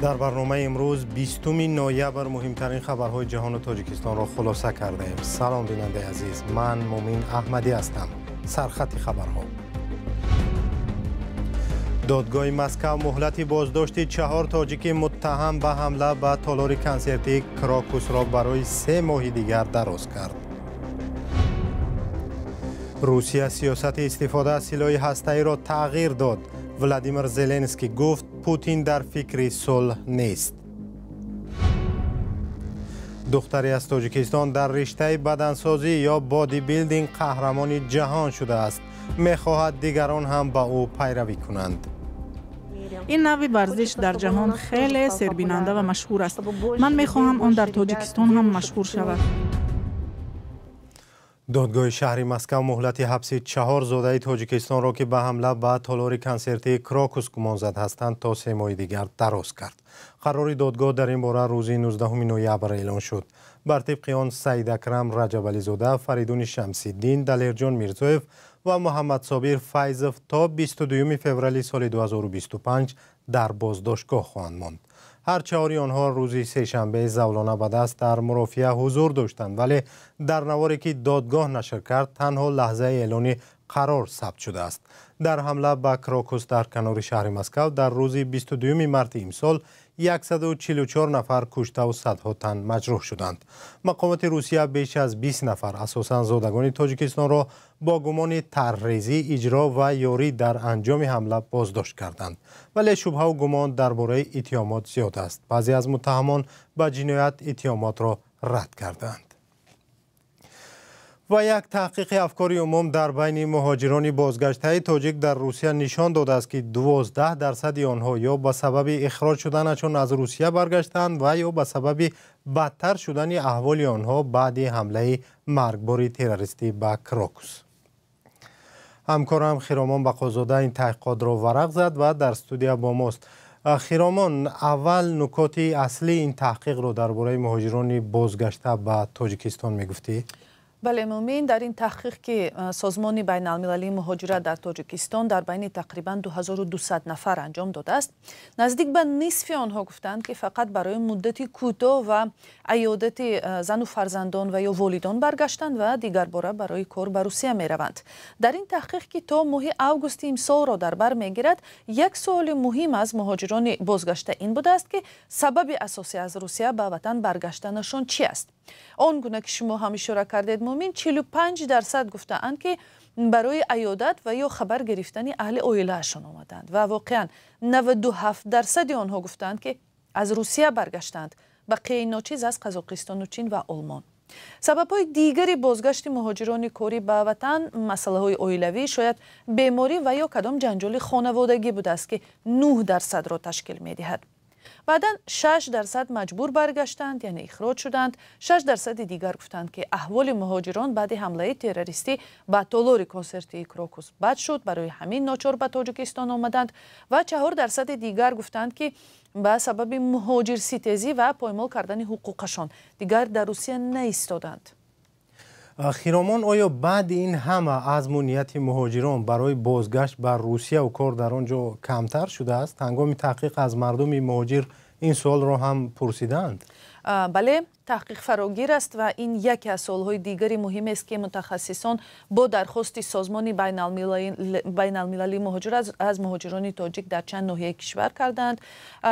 Дар барномаи имрӯз, 20 ноябр, муҳимтарин хабарҳои ҷаҳону Тоҷикистонро хулоса кардаем. Салом, бинандаи азиз, ман Мумин Аҳмадӣ ҳастам. Сархати хабарҳо. Додгоҳи Москав муҳлати боздошти чаҳор тоҷики муттаҳам ба ҳамла ба толори консертии Крокусро барои 3 моҳи дигар дароз кард. Русия сиёсати истифода аз силоҳи ҳастаиро тағйир дод. Владимир Зеленский гуфт, Путин дар фикри сулҳ нест. Духтаре аз Тоҷикистон дар риштаи бадансозӣ ё бодибилдинг қаҳрамони ҷаҳон шудааст. Мехоҳад дигарон ҳам ба ӯ пайравӣ кунанд. Ин навъи варзиш дар ҷаҳон хеле сербинанда ва машҳур аст. Ман мехоҳам, он дар Тоҷикистон ҳам машҳур шавад. Додгоҳи шаҳри Москав муҳлати ҳабси чаҳор зодаи Тоҷикистонро, ки ба ҳамла ба толори консертии Крокус гумонзад ҳастанд, то 3 моҳи дигар дароз кард. Қарори додгоҳ дар ин бора рӯзи 19 ноябр эълон шуд. Бар тибқи он, Саид Акрам Раҷабализода, Фаридуни Шамсиддин, Далерҷон Мирзоев ва Муҳаммадсобир Файзов то 22 феврали соли 2025 дар боздоштгоҳ хоҳанд монд. Ҳар чаҳори онҳо рӯзи сешанбе завлона ба даст дар мурофиа ҳузур доштанд, вале дар наворе, ки додгоҳ нашр кард, танҳо лаҳзаи эълони қарор сабт шудааст. Дар ҳамла ба Крокус дар канори шаҳри Москав дар рӯзи 22 марти имсол 144 нафар куштаву садҳо тан маҷрӯҳ шуданд. Мақомоти Русия беш аз 20 нафар, асосан зодагони Тоҷикистонро, бо гумони тарҳрезӣ, иҷро ва ёрӣ дар анҷоми ҳамла боздошт карданд, вале шубҳаву гумон дар бораи иттиҳомот зиёд аст. Баъзе аз муттаҳамон ба ҷиноят иттиҳомотро рад кардаанд. Ва як таҳқиқи афкори умум дар байни муҳоҷирони бозгаштаи тоҷик дар Русия нишон додааст, ки 12 дарсади онҳо ё ба сабаби ихроҷ шуданашон аз Русия баргаштаанд ва ё ба сабаби бадтар шудани аҳволи онҳо баъди ҳамлаи маргбори террористӣ ба Крокус. Ҳамкорам Хиромон Бақозода ин таҳқиқотро варақ зад ва дар студия бо мост. Хиромон, аввал нукоти аслии ин таҳқиқро дар бораи муҳоҷирони бозгашта ба Тоҷикистон мегуфтӣ? Бале, Мумин, дар ин таҳқиқ, ки Созмони байналмилалии муҳоҷират дар Тоҷикистон дар байни тақрибан 2200 нафар анҷом додааст, наздик ба нисфи онҳо гуфтанд, ки фақат барои муддати кӯтоҳ ва аёдати зану фарзандон ва ё волидон баргаштанд ва дигарбора барои кор ба Русия мераванд. Дар ин таҳқиқ, ки то моҳи августи имсолро дар бар мегирад, як суоли муҳим аз муҳоҷирони бозгашта ин будааст, ки сабаби асосӣ аз Русия ба ватан баргаштанашон чи аст. Он гуна ки шумо ҳам ишора кардед, Мумин, 45% гуфтаанд, ки барои аёдат ва ё хабар гирифтани аҳли оилаашон омаданд ва воқеан 97 дарсади онҳо гуфтаанд, ки аз Русия баргаштанд. Бақияи ночиз аз Қазоқистону Чин ва Олмон. Сабабҳои дигари бозгашти муҳоҷирони корӣ ба ватан масъалаҳои оилавӣ, шояд беморӣ ва ё кадом ҷанҷоли хонаводагӣ будааст, ки 9 дарсадро ташкил медиҳад. Баъдан 6% маҷбур баргаштанд, яъне ихроҷ шуданд. 6 дарсади дигар гуфтанд, ки аҳволи муҳоҷирон баъди ҳамлаи террористӣ ба толори консертии Крокус бад шуд, барои ҳамин ночор ба Тоҷикистон омаданд. Ва 4 дарсади дигар гуфтанд, ки ба сабаби муҳоҷирситезӣ ва поймол кардани ҳуқуқашон дигар дар Русия наистоданд. Хиромон, оё баъди ин ҳама азму нияти муҳоҷирон барои бозгашт ба Русияву кор дар он ҷо камтар шудааст? Ҳангоми таҳқиқ аз мардуми муҳоҷир ин суолро ҳам пурсидаанд? Бале, таҳқиқ фарогир аст ва ин яке аз суолҳои дигари муҳимест, ки мутахассисон бо дархости Созмони байналмилалии муҳоҷират аз муҳоҷирони тоҷик дар чанд ноҳияи кишвар кардаанд.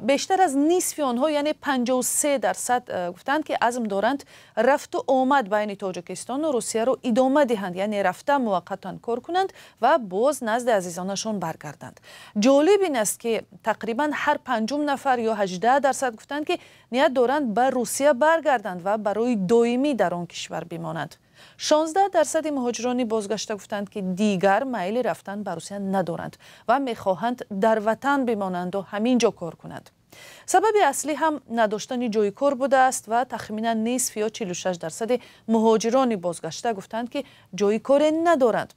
Бештар аз нисфи онҳо, яъне 53%, гуфтанд, ки азм доранд рафту омад байни Тоҷикистону Русияро идома диҳанд, яъне рафта муваққатан кор кунанд ва боз назди азизонашон баргарданд. Ҷолиб ин аст, ки тақрибан ҳар панҷум нафар ё 18% гуфтанд, ки ният доранд ба Русия баргарданд ва барои доимӣ дар он кишвар бимонанд. 16 дарсади муҳоҷирони бозгашта гуфтанд, ки дигар майли рафтан ба Русия надоранд ва мехоҳанд дар ватан бимонанду ҳамин ҷо кор кунанд. Сабаби аслӣ ҳам надоштани ҷои кор будааст ва тахминан нисф ё 46 дарсади муҳоҷирони бозгашта гуфтанд, ки ҷои коре надоранд.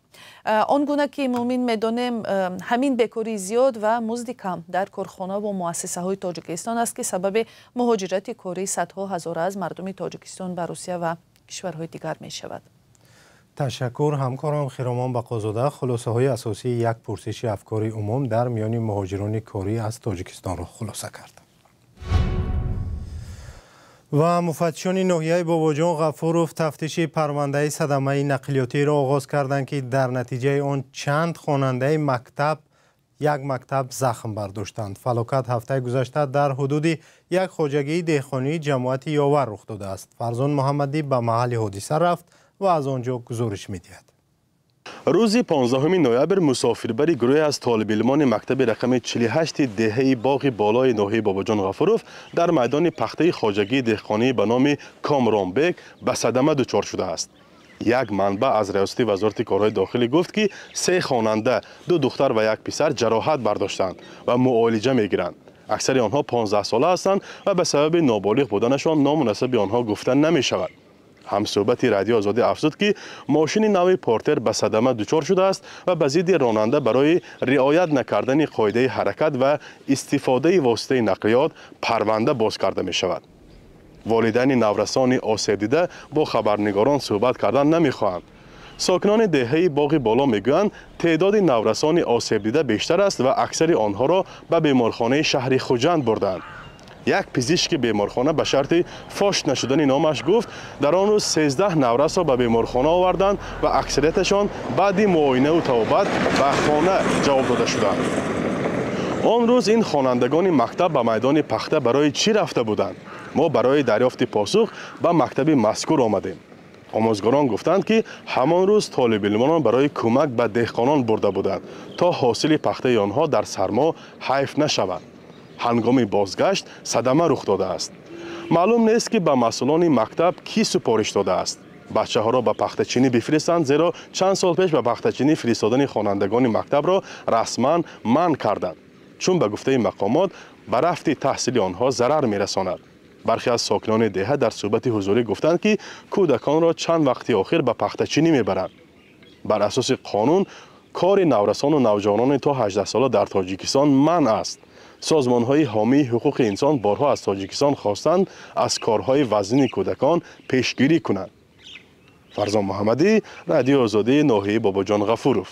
Он гуна ки, Мумин, медонем, ҳамин бекории зиёд ва музди кам дар корхона ва муассисаҳои Тоҷикистон аст, ки сабаби муҳоҷирати кории садҳо ҳазора аз мардуми Тоҷикистон ба Русия ва кишварҳои дигар мешавад. Ташаккур. Ҳамкорам Хиромон Бақозода хулосаҳои асосии як пурсиши афкори умум дар миёни муҳоҷирони корӣ аз Тоҷикистонро хулоса кард. Ва муфаттишони ноҳияи Бобоҷон Ғафуров тафтиши парвандаи садамаи нақлиётиро оғоз карданд, ки дар натиҷаи он чанд хонандаи мактаб як мактаб захм бардоштанд. Фалокат ҳафтаи гузашта дар ҳудуди як хоҷагии деҳқонии ҷамоати Ёвар рух додааст. Фарзон Муҳаммадӣ ба маҳалли ҳодиса рафт ва аз он ҷо гузориш медиҳад. Рӯзи 15 ноябр мусофирбари гурӯҳе аз толибилмони мактаби рақами 48 деҳаи Боғи Болои ноҳияи Бобоҷон Ғафуров дар майдони пахтаи хоҷагии деҳқонӣ ба номи Комронбек ба садама дучор шудааст. Як манбаъ аз раёсати вазорати корҳои дохилӣ гуфт, ки се хонанда, ду духтар ва як писар ҷароҳат бардоштанд ва муолиҷа мегиранд. Аксари онҳо 15 сола ҳастанд ва ба сабаби ноболиғ буданашон ному насаби онҳо гуфта намешавад. Ҳамсӯҳбати Радио Озодӣ афзуд, ки мошини нави Портер ба садама дучор шудааст ва ба зидди ронанда барои риоят накардани қоидаи ҳаракат ва истифодаи воситаи нақлиёт парванда боз карда мешавад. Волидайни наврасони осебдида бо хабарнигорон суҳбат кардан намехоҳанд. Сокинони деҳаи Боғи Боло мегӯянд, теъдоди наврасони осебдида бештар аст ва аксари онҳоро ба беморхонаи шаҳри Хуҷанд бурданд. Як пизишки беморхона ба шарти фош нашудани номаш гуфт, дар он рӯз 13 наврасро ба беморхона оварданд ва аксарияташон баъди муоинаву табобат ба хона ҷавоб дода шуданд. Он рӯз ин хонандагони мактаб ба майдони пахта барои чӣ рафта буданд? Мо барои дарёфти посух ба мактаби мазкур омадем. Омӯзгорон гуфтанд, ки ҳамон рӯз толибилмонон барои кӯмак ба деҳқонон бурда буданд, то ҳосили пахтаи онҳо дар сармо ҳайф нашавад. Ҳангоми бозгашт садама рух додааст. Маълум нест, ки ба масъулони мактаб кӣ супориш додааст бачаҳоро ба пахтачинӣ бифиристанд, зеро чанд сол пеш ба пахтачинӣ фиристодани хонандагони мактабро расман манъ карданд, чун ба гуфтаи мақомот ба рафти таҳсили онҳо зарар мерасонад. Бархе аз сокинони деҳа дар суҳбати ҳузурӣ гуфтанд, ки кӯдаконро чанд вақти охир ба пахтачинӣ мебаранд. Бар асоси қонун кори наврасону навҷавонони то 18 сола дар Тоҷикистон манъ аст. Созмонҳои ҳомии ҳуқуқи инсон борҳо аз Тоҷикистон хостанд аз корҳои вазнини кӯдакон пешгирӣ кунанд. Фарзон Муҳаммадӣ, Радиои Озодӣ, ноҳияи Бобоҷон Ғафуров.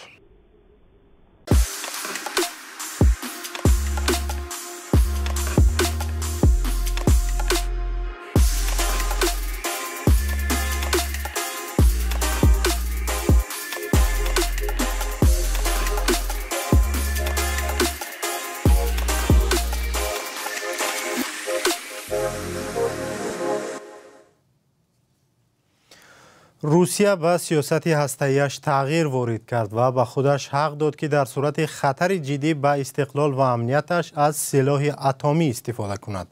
Русия ба сиёсати ҳастаияш тағйир ворид кард ва ба худаш ҳақ дод, ки дар сурати хатари ҷиддӣ ба истиқлол ва амнияташ аз силоҳи атомӣ истифода кунад.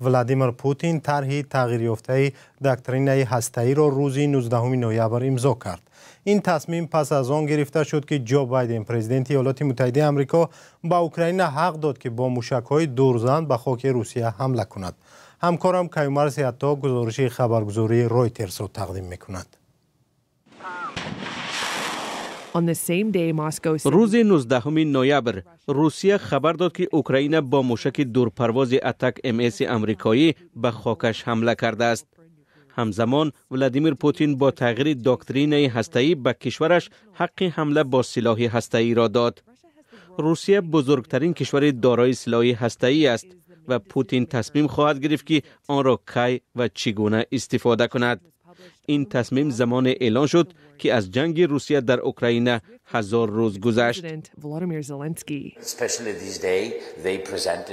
Владимир Путин тарҳи тағйирёфтаи доктринаи ҳастаиро рӯзи 19 ноябр имзо кард. Ин тасмим пас аз он гирифта шуд, ки Ҷо Байден, президенти Иёлоти Муттаҳидаи Амрико, ба Украина ҳақ дод, ки бо мушакҳои дурзан ба хоки Русия ҳамла кунад. Ҳамкорам Каюмар Сиятто гузориши хабаргузории Ройтерсро тақдим мекунад. Рӯзи 19 ноябр Русия хабар дод, ки Украина бо мушаки дурпарвози Атак МС амрикоӣ ба хокаш ҳамла кардааст. Ҳамзамон Владимир Путин бо тағйири доктринаи ҳастаӣ ба кишвараш ҳаққи ҳамла бо силоҳи ҳастаиро дод. Русия бузургтарин кишвари дорои силоҳи ҳастаӣ аст ва Путин тасмим хоҳад гирифт, ки онро кай ва чӣ гуна истифода кунад. Ин тасмим замоне эълон шуд, ки аз ҷанги Русия дар Украина 1000 рӯз гузашт.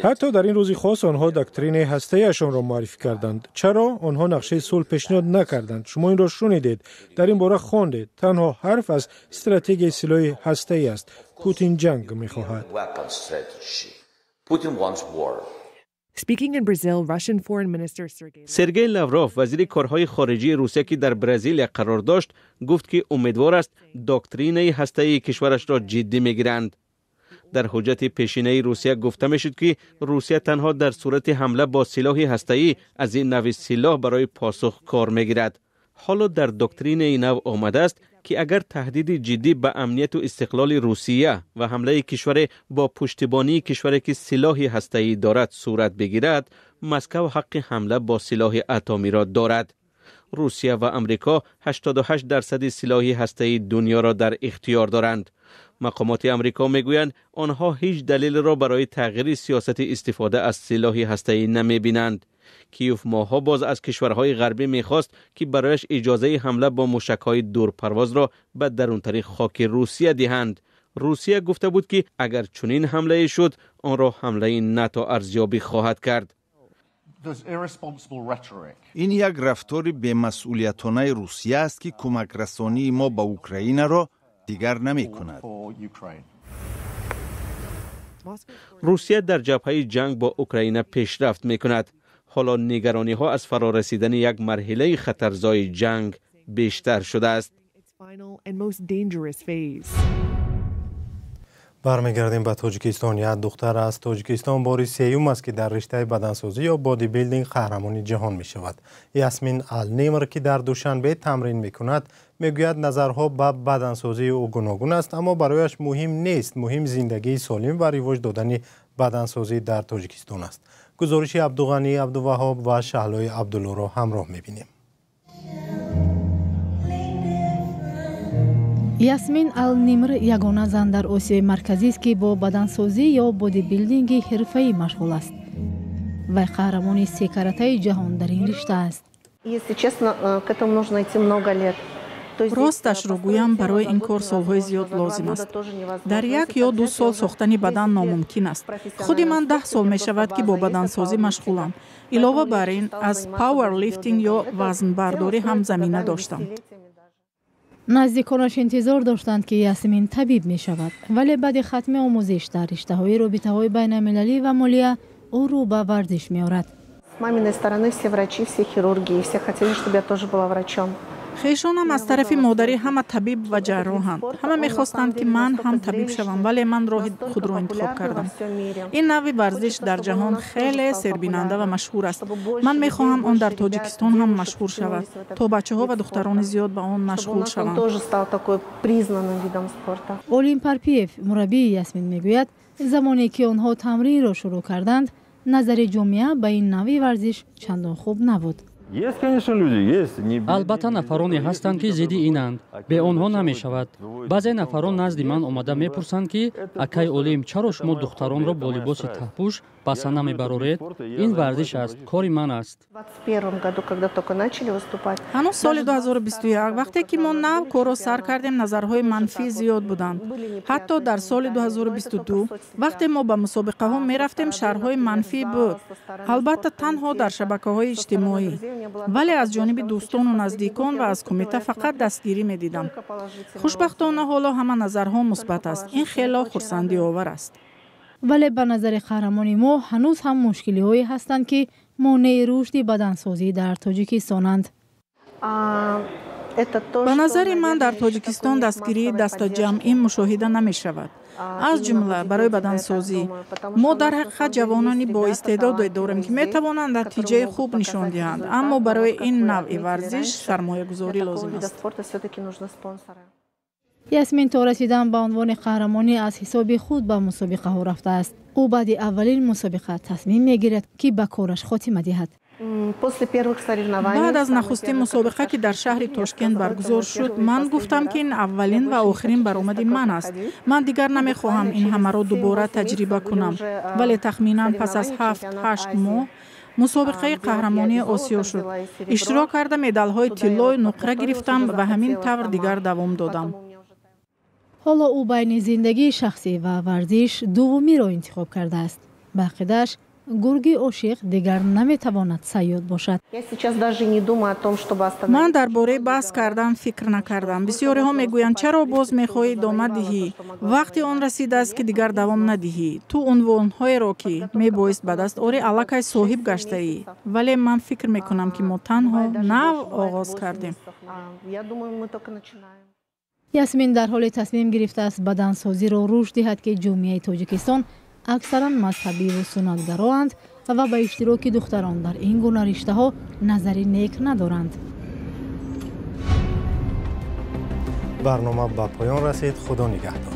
Ҳатто дар ин рӯзи хос онҳо доктринаи ҳастаиашонро муаррифӣ карданд. Чаро онҳо нақшаи сулҳ пешниҳод накарданд? Шумо инро шунидед, дар ин бора хондед. Танҳо ҳарф аз стратегияи силоҳи ҳастаӣ аст. Путин ҷанг мехоҳад. Сергей Лавров, вазири корҳои хориҷии Русия, ки дар Бразилия қарор дошт, гуфт, ки умедвор аст доктринаи ҳастаии кишварашро ҷиддӣ мегиранд. Дар ҳуҷҷати пешинаи Русия гуфта мешуд, ки Русия танҳо дар сурати ҳамла бо силоҳи ҳастаӣ аз ин нави силоҳ барои посух кор мегирад. Ҳоло дар доктринаи нав омадааст, ки агар таҳдиди ҷиддӣ ба амнияту истиқлоли Русия ва ҳамлаи кишваре бо пуштибонии кишваре, ки силоҳи ҳастаӣ дорад, сурат бигирад, Москав ҳаққи ҳамла бо силоҳи атомиро дорад. Русия ва Амрико 88% силоҳи ҳастаии дунёро дар ихтиёр доранд. Мақомоти Амрико мегӯянд, онҳо ҳеҷ далелро барои тағйири сиёсати истифода аз силоҳи ҳастаӣ намебинанд. Киев моҳҳо боз аз кишварҳои ғарбӣ мехост, ки барояш иҷозаи ҳамла бо мушакҳои дурпарвозро ба дарунтари хоки Русия диҳанд. Русия гуфта буд, ки агар чунин ҳамлае шуд, онро ҳамлаи НАТО арзёбӣ хоҳад кард. Ин як рафтори бемасъулиятонаи Русия аст, ки кӯмакрасонии мо ба Украинаро дигар намекунад. Русия дар ҷабҳаи ҷанг бо Украина пешрафт мекунад. Ҳоло нигарониҳо аз фарорасидани як марҳилаи хатарзои ҷанг бештар шудааст. Бармегардем ба Тоҷикистон. Як духтар аз Тоҷикистон бори сеюм аст, ки дар риштаи бадансозӣ ё бодибилдинг қаҳрамони ҷаҳон мешавад. Ясмин Алнимр, ки дар Душанбе тамрин мекунад, мегӯяд назарҳо ба бадансозии ӯ гуногун аст, аммо барояш муҳим нест. Муҳим зиндагии солим ва ривоҷ додани бадансозӣ дар Тоҷикистон аст. Гузориши Абдуғанӣ Абдуваҳоб ва Шаҳлои Абдуллоро ҳамроҳ мебинем. Ясмин Алнимр ягона зан дар Осиёи Марказист, ки бо бадансозӣ ё бодибилдинги ҳирфаӣ машғул аст. Вай қаҳрамони секаратаи ҷаҳон дар ин ришта аст. Росташро гӯям, барои ин кор солҳои зиёд лозим аст. Дар як ё ду сол сохтани бадан номумкин аст. Худи ман 10 сол мешавад, ки бо бадансозӣ машғулам. Илова бар ин, аз пауэрлифтинг ё вазнбардорӣ ҳам замина доштам. Наздиконаш интизор доштанд, ки Ясмин табиб мешавад, вале баъди хатми омӯзиш дар риштаҳои робитаҳои байналмилалӣ ва молия ӯ рӯ ба варзиш меорад. Хешонам аз тарафи модарӣ ҳама табиб ва ҷарроҳанд. Ҳама мехостанд, ки ман ҳам табиб шавам, вале ман роҳи худро интихоб кардам. Ин навъи варзиш дар ҷаҳон хеле сербинанда ва машҳур аст. Ман мехоҳам он дар Тоҷикистон ҳам машҳур шавад, то бачаҳо ва духтарони зиёд ба он машғул шаванд. Олим Парпиев, мураббии Ясмин, мегӯяд, замоне ки онҳо тамринро шурӯъ карданд, назари ҷомеа ба ин навъи варзиш чандон хуб набуд. Албатта, нафароне ҳастанд, ки зидди инанд, бе онҳо намешавад. Баъзе нафарон назди ман омада мепурсанд, ки акай Олим, чаро шумо духтаронро бо либоси таҳпӯш ба саҳна мебароред? Ин варзиш аст, кори ман аст. Ҳанӯз соли 2021, вақте ки мо нав корро сар кардем, назарҳои манфӣ зиёд буданд. Ҳатто дар соли 2022, вақте мо ба мусобиқаҳо мерафтем, шарҳҳои манфӣ буд. Албатта, танҳо дар шабакаҳои иҷтимоӣ, вале аз ҷониби дӯстону наздикон ва аз кумита фақат дастгирӣ медидам. Хушбахтона, ҳоло ҳама назарҳо мусбат аст. Ин хело хурсандиовар аст. Вале ба назари қаҳрамони мо ҳанӯз ҳам мушкилиҳое ҳастанд, ки монеи рушди бадансозӣ дар Тоҷикистонанд. Ба назари ман, дар Тоҷикистон дастгирии дастаҷамъӣ мушоҳида намешавад, аз ҷумла барои бадансозӣ. Мо дар ҳақиқат ҷавонони боистеъдоде дорем, ки метавонанд натиҷаи хуб нишон диҳанд, аммо барои ин навъи варзиш сармоягузорӣ лозим аст. Ясмин то расидан ба унвони қаҳрамонӣ аз ҳисоби худ ба мусобиқаҳо рафтааст. Ӯ баъди аввалин мусобиқа тасмим мегирад, ки ба кораш хотима диҳад. Баъд аз нахустин мусобиқа, ки дар шаҳри Тошкент баргузор шуд, ман гуфтам, ки ин аввалин ва охирин баромади ман аст. Ман дигар намехоҳам ин ҳамаро дубора таҷриба кунам. Вале тахминан пас аз 7-8 моҳ мусобиқаи қаҳрамонии Осиё шуд. Иштирок карда, медалҳои тиллою нуқра гирифтам ва ҳамин тавр дигар давом додам. Ҳоло ӯ байни зиндагии шахсӣ ва варзиш дуввумиро интихоб кардааст. Ба ақидааш, гурги ошиқ дигар наметавонад сайёд бошад. Ман дар бораи баҳс кардан фикр накардам. Бисёриҳо мегӯянд, чаро боз мехоҳӣ идома диҳӣ? Вақти он расидааст, ки дигар давом надиҳӣ. Ту унвонҳоеро, ки мебоист ба даст орӣ, аллакай соҳиб гаштаӣ. Вале ман фикр мекунам, ки мо танҳо нав оғоз кардем. Ясмин дар ҳоле тасмим гирифтааст бадансозиро рушд диҳад, ки ҷомеаи Тоҷикистон аксаран мазҳабиву суннатгароанд ва ба иштироки духтарон дар ин гуна риштаҳо назари нек надоранд. Барнома ба поён расид. Худо нигаҳдор.